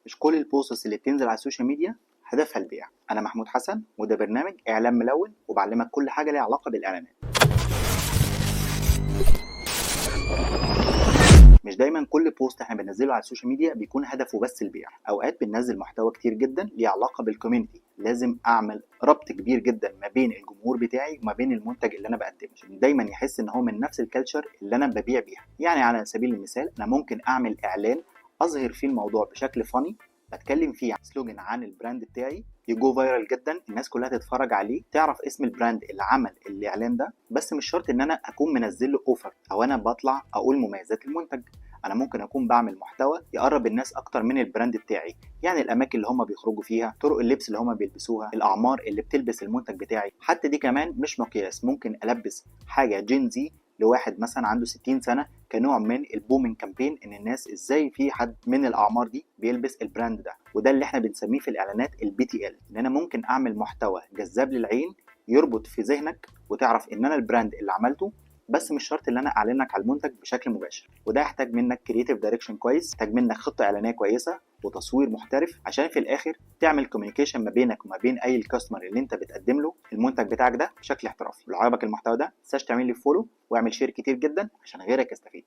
مش كل ال posts اللي بتنزل على ال social media هدفها البيع. انا محمود حسن، وده برنامج اعلان ملون، وبعلمك كل حاجة ليها علاقة بالاعلانات. مش دايما كل post احنا بننزله على ال social media بيكون هدفه بس البيع. اوقات بننزل محتوى كتير جدا ليه علاقة بال community. لازم اعمل ربط كبير جدا ما بين الجمهور بتاعي وما بين المنتج اللي انا بقدمه، عشان دايما يحس ان هو من نفس ال culture اللي انا ببيع بيها. يعني على سبيل المثال، انا ممكن اعمل اعلان اظهر فيه الموضوع بشكل funny، بتكلم فيه slogan عن ال brand بتاعي، ي go viral جدا، الناس كلها تتفرج عليه، تعرف اسم ال brand اللي عمل الاعلان ده. بس مش شرط ان انا اكون منزل له offer او انا بطلع اقول مميزات المنتج. انا ممكن اكون بعمل محتوى يقرب الناس اكتر من ال brand بتاعي، يعني الاماكن اللي هم بيخرجوا فيها، طرق اللبس اللي هم بيلبسوها، الاعمار اللي بتلبس المنتج بتاعي. حتى دي كمان مش مقياس، ممكن البس حاجة Gen Z لواحد مثلا عنده 60 سنة كنوع من ال booming campaign، ان الناس ازاي في حد من الاعمار دي بيلبس ال brand ده. وده اللي احنا بنسميه في الاعلانات ال BTL، ان انا ممكن اعمل محتوى جذاب للعين يربط في ذهنك وتعرف ان انا ال brand اللي عملته، بس مش شرط ان انا اعلن لك على المنتج بشكل مباشر. وده يحتاج منك creative direction كويس، يحتاج منك خطه اعلانية كويسة وتصوير محترف، عشان في الاخر تعمل communication ما بينك وما بين اي ال customer اللي انت بتقدم له المنتج بتاعك ده بشكل احترافي. لو عجبك المحتوى ده، متنساش تعمل لي follow واعمل share كتير جدا عشان غيرك يستفيد.